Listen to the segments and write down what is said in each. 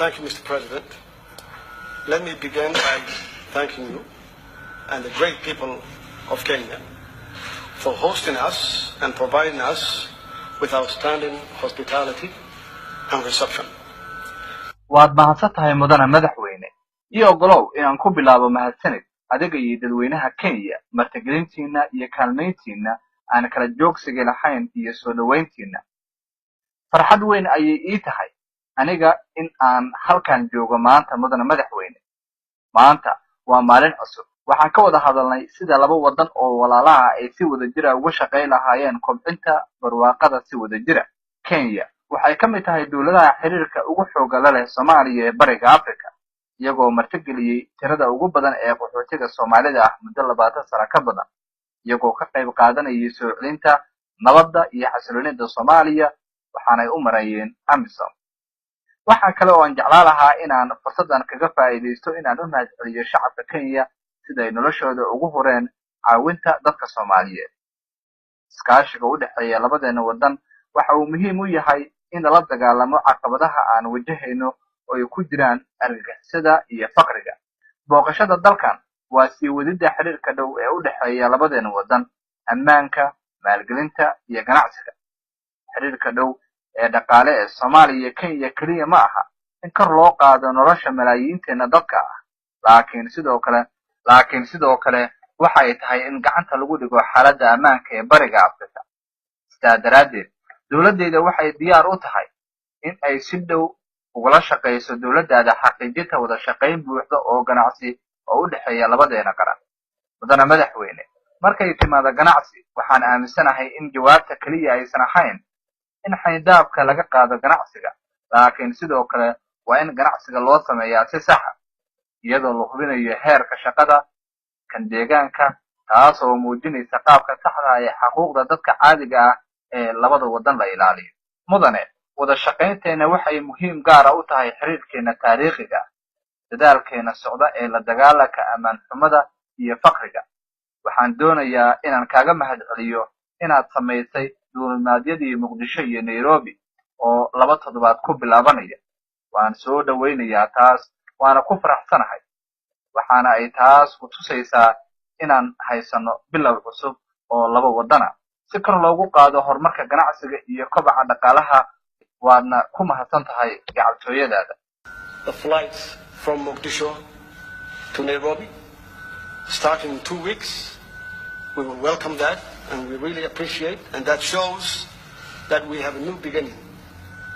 Thank you, Mr. President. Let me begin by thanking you and the great people of Kenya for hosting us and providing us with outstanding hospitality and reception. Waad mahadsan tahay, mudane madaxweyne. Ii ogolow inaan ku bilaabo mahadsanid adiga iyo dadweynaha Kenya martigelintiina iyo kaalmayntiina aan kala joogsiga lahayn iyo soo dhowayntiina. Farxad weyn ayay ii tahay aniga in aan halkan joogo maanta, mudane madaxweyne. Maanta waa maalin cusub. Waxaan ka wada hadalnay sida laba waddan oo walaalaha ay si wada jira uga shaqayn lahaayeen kobcinta barwaaqada si wada jira. Kenya waxay ka mid tahay dowladaha xiriirka ugu xooga la leh Soomaaliya ee Bariga Africa, iyagoo martigeliyey tirada ugu badan ee qaxootiga Soomaalida ah muddo 20 sano ka badan, iyagoo ka qayb qaadanayay soo celinta nabadda iyo xasiloonida Soomaaliya, waxaanay u marayeen AMISOM. Waxaa kale oo aan jeclaan lahaa inaan fursaddan kaga faa'iidaysto inaan u mahadceliyo shacabka Kenya siday noloshooda ugu hureen caawinta dadka Soomaaliyeed. Iskaashiga u dhexeeya labadeena waddan waxa uu muhiim u yahay in lala dagaalamo caqabadaha aan wajahayno oo ay ku jiraan argagixisada iyo faqriga. Booqashada dalkan waa sii wadidda xiriirka dhow ee u dhexeeya labadeena waddan, ammaanka, maalgelinta iyo ganacsiga. Xiriirka dhow ee dhaqaale ee Soomaaliya iyo Kenya keliya ma aha in kor loo qaado nolosha malaayiinteena dadka ah, laakiin sidoo kale waxa ay tahay in gacanta lagu dhigo xaaladda ammaanka ee Bariga Afrika. Sidaa daraaddeed, dowladdayda waxay diyaar u tahay in ay si dhow ugala shaqayso dowladdaada xaqiijinta wada shaqayn buuxda oo ganacsi oo u dhexeeya labadeena qaran. Mudane madaxweyne, markay timaado ganacsi, waxaan aaminsanahay in jawaabta keliya aysan ahayn in xayndaabka laga qaado ganacsiga, laakiin sidoo kale waa in ganacsiga loo sameeyaa si saxa, iyadoo la hubinayo heerka shaqada kan deegaanka, taas oo muujinaysa qaabka saxda ah ee xaquuqda dadka caadiga ah ee labada waddan la ilaaliyo. Mudane, wada shaqaynteena waxay muhiim gaara u tahay xiriirkeena taariikhiga ah, dadaalkeena socda ee la dagaalanka ammaan xumada iyo faqriga. Waxaan doonayaa inaan kaaga mahadceliyo inaad samaysay duulimaadyadii Muqdisho iyo Nairobi oo 2 toddobaad ku bilaabanaya. Waan soo dhowaynayaa taas, waana ku faraxsanahay, waxaana ay taas ku tusaysaa inaan haysano bilow cusub oo laba waddana si kor loogu qaado horumarka ganacsiga iyo kobaca dhaqaalaha. Waadna ku mahadsan tahay gacaltooyadaada. The flights from Mogadishu to Nairobi starting in 2 weeks. We will welcome that and we really appreciate, and that shows that we have a new beginning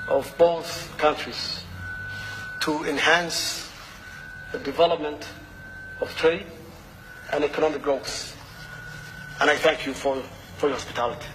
of both countries to enhance the development of trade and economic growth. And I thank you for your hospitality.